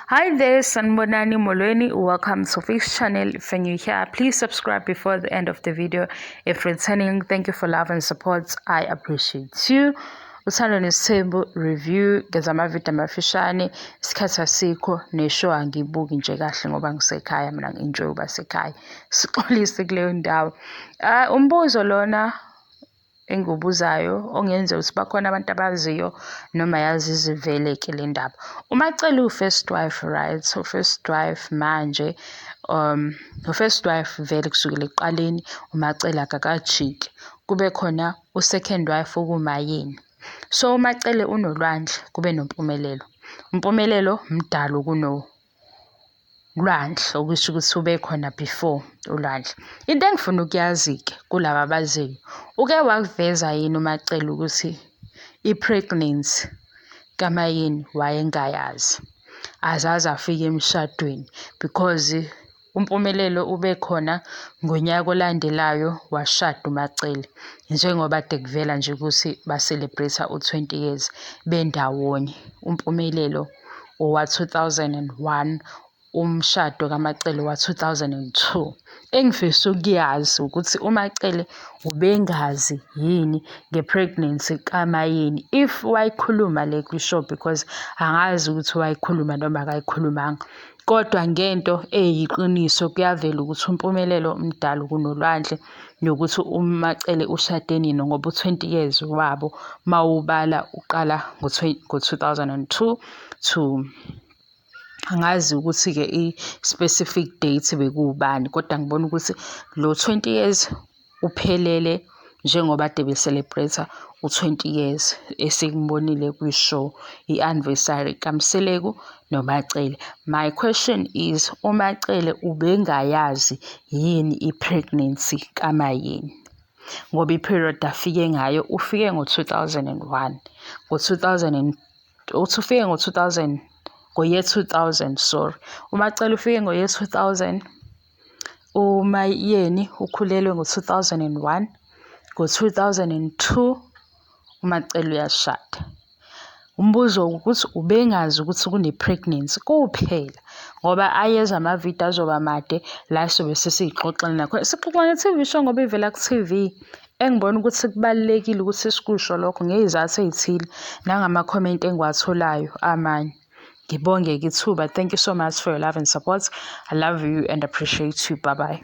Hi there, Sanibonani Molweni. Welcome to Fix Channel. If you're new here, please subscribe before the end of the video. If returning, thank you for love and support. I appreciate you. Uthando Nesithembu review ngenza amavidiyo amafishane, isikhathi asikho ne-show angiyibuki nje kahle ngoba ngisekhaya mina ngi-enjoy ukuba sekhaya. Sixolise kuleyo ndawo. Umbuzo lona engiwubuzayo okungenzeka ukuthi bakhona abantu abaziyo noma yazi izivele-ke le ndaba. UMaCele uwu-first wife, right? U-first wife manje, u-first wife vele kusukela ekuqaleni uMaCele akakajiki. Kube khona u-second wife okuwuMaYeni. So uMaCele unoLwandle kube noMpumelelo. UMpumelelo mdala kuno Lwandle, okusho ukuthi ubekhona before uLwandle. Into engifuna ukuyazi-ke kulaba abaziyo, uke wakuveza yini uMaCele ukuthi i-pregnancy kaMaYeni wayengayazi azaze afike emshadweni because uMpumelelo ubekhona ngonyaka olandelayo washada uMaCele njengoba kade kuvela nje ukuthi ba-celebrate-a u-20 years bendawonye. UMpumelelo owa-2001, umshado kaMaCele owa-2002. Engifisa ukuyazi ukuthi uMaCele ubengazi yini nge-pregnancy kaMaYeni if wayikhuluma le kwi-show because angazi ukuthi wayikhuluma noma akayikhulumanga. Kodwa ngento eyiqiniso kuyavela ukuthi uMpumelelo mdala kunoLwandle nokuthi uMaCele ushade nini ngoba u-20 years wabo mawubala uqala ngo-2002 to angazi ukuthi-ke i-specific date bekuwubani kodwa ngibona ukuthi lo 20 years uphelele njengoba kade be-celebrate u-20 years esikumbonile kwi-show i-anniversary kaMseleku noMaCele. My question is, uMaCele ubengayazi yini i-pregnancy kaMaYeni? Ngoba i-period afike ngayo ufike ngo-2001, ngo-2000 uthi ufike ngo-2000, ngo-year 2000, sorry. UMaCele ufike ngo-year 2000, uMaYeni ukhulelwe ngo-2001, ngo-2002 uMaCele uyashada. Umbuzo ukuthi ubengazi ukuthi kune-pregnancy kuphela ngoba ayeza amavidiyo azoba made la sobe sesiyixoxela nakho. Sixoxa nge-TV show ngoba ivela ku-TV. Engibona ukuthi kubalulekile ukuthi sikusho lokho ngey'zathu ey'thile nangamakhomenti engiwatholayo amanye. Ngibonge-ke ithuba. Thank you so much for your love and support. I love you and appreciate you. Bye bye.